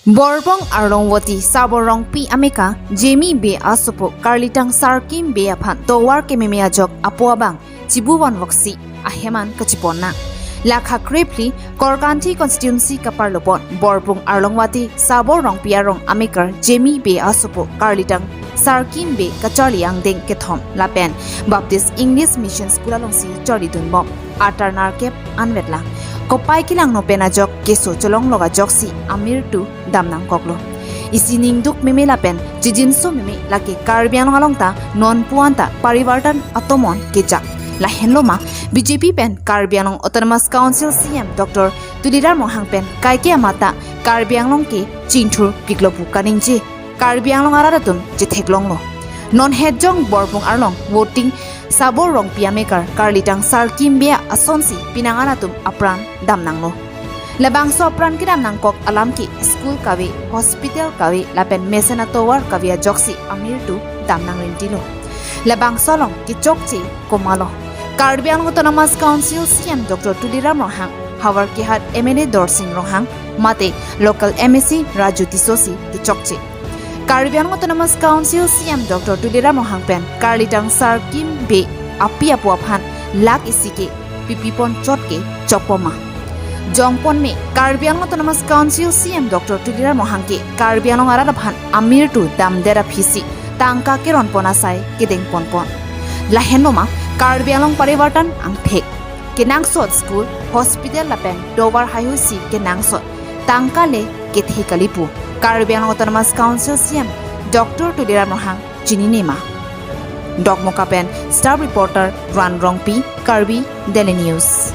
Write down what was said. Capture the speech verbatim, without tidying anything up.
Borbung Arlong Voti Sabor Rongpi amekar Jemi Bey asopo karlitang Sarkim Bey aphan tovar kememe ajok apo abang chibu vanvoksi ahem an kachipon nang. Lakha krephli Korkanthi constituency kaparlopon Borbung Arlong Voti Sabor Rongpi arong amekar Jemi Bey asopo karlitang Sarkim Bey kacharli angdeng kethom lapen Baptist English Mission School alongsi charlidunbom atar nerkep anvetlang. Kopai kelangno pen ajok keso cholonglok ajoksi amirtu damnangkoklo. Isi ningduk meme lapen chijinso meme lake Karbi Anglong along ta nonpu anta parivartan atomon kejak. Lahenlo ma B J P pen Karbi Anglong Autonomous Council C M Doctor Tuliram Ronghang pen kaike amat ta Karbi Anglong ke chingthur piklo pu kaningje Karbi Anglong arat atum chetheklonglo. Non hetjong Borbung Arlong Voti Sabor Rongpi amekar karlitang Sarkim Bey asonsi penang an atum apran damnanglo. Labangso apran kedam nangkok alam ke school kave, hospital kave lapen mesen atovar kave ajoksi amirtu damnang rintilo. Labangso along kechokche komatlo? Karbi Anglong Autonomous Council C M Doctor Tuliram Ronghang, Howraghat M L A Dorsing Ronghang, mate local M A C Raju Tisso si kechokche. Karbi Anglong Autonomous Council C M Doctor Tuliram Ronghang pen karlitang Sarkim Bey api apo aphan lakh isi ke pipipon chot ke chokpo ma? Jongpon me, Karbi Anglong Autonomous Council C M Doctor Tuliram Ronghang ke Karbi Anglong arat aphan amirtu damdet aphisi tangka keronpon asai kedengponpon. Lahenlo ma Karbi Anglong parivartan angthek? Kenangsot school, hospital lapen tovar haihui si kenangsot, tangka le kethe kali pu Karbi Anglong Autonomous Council C M Doctor Tuliram Ronghang chinine ma? Dokmoka pen staff reporter Ran Rongpi, Karbi Daily News.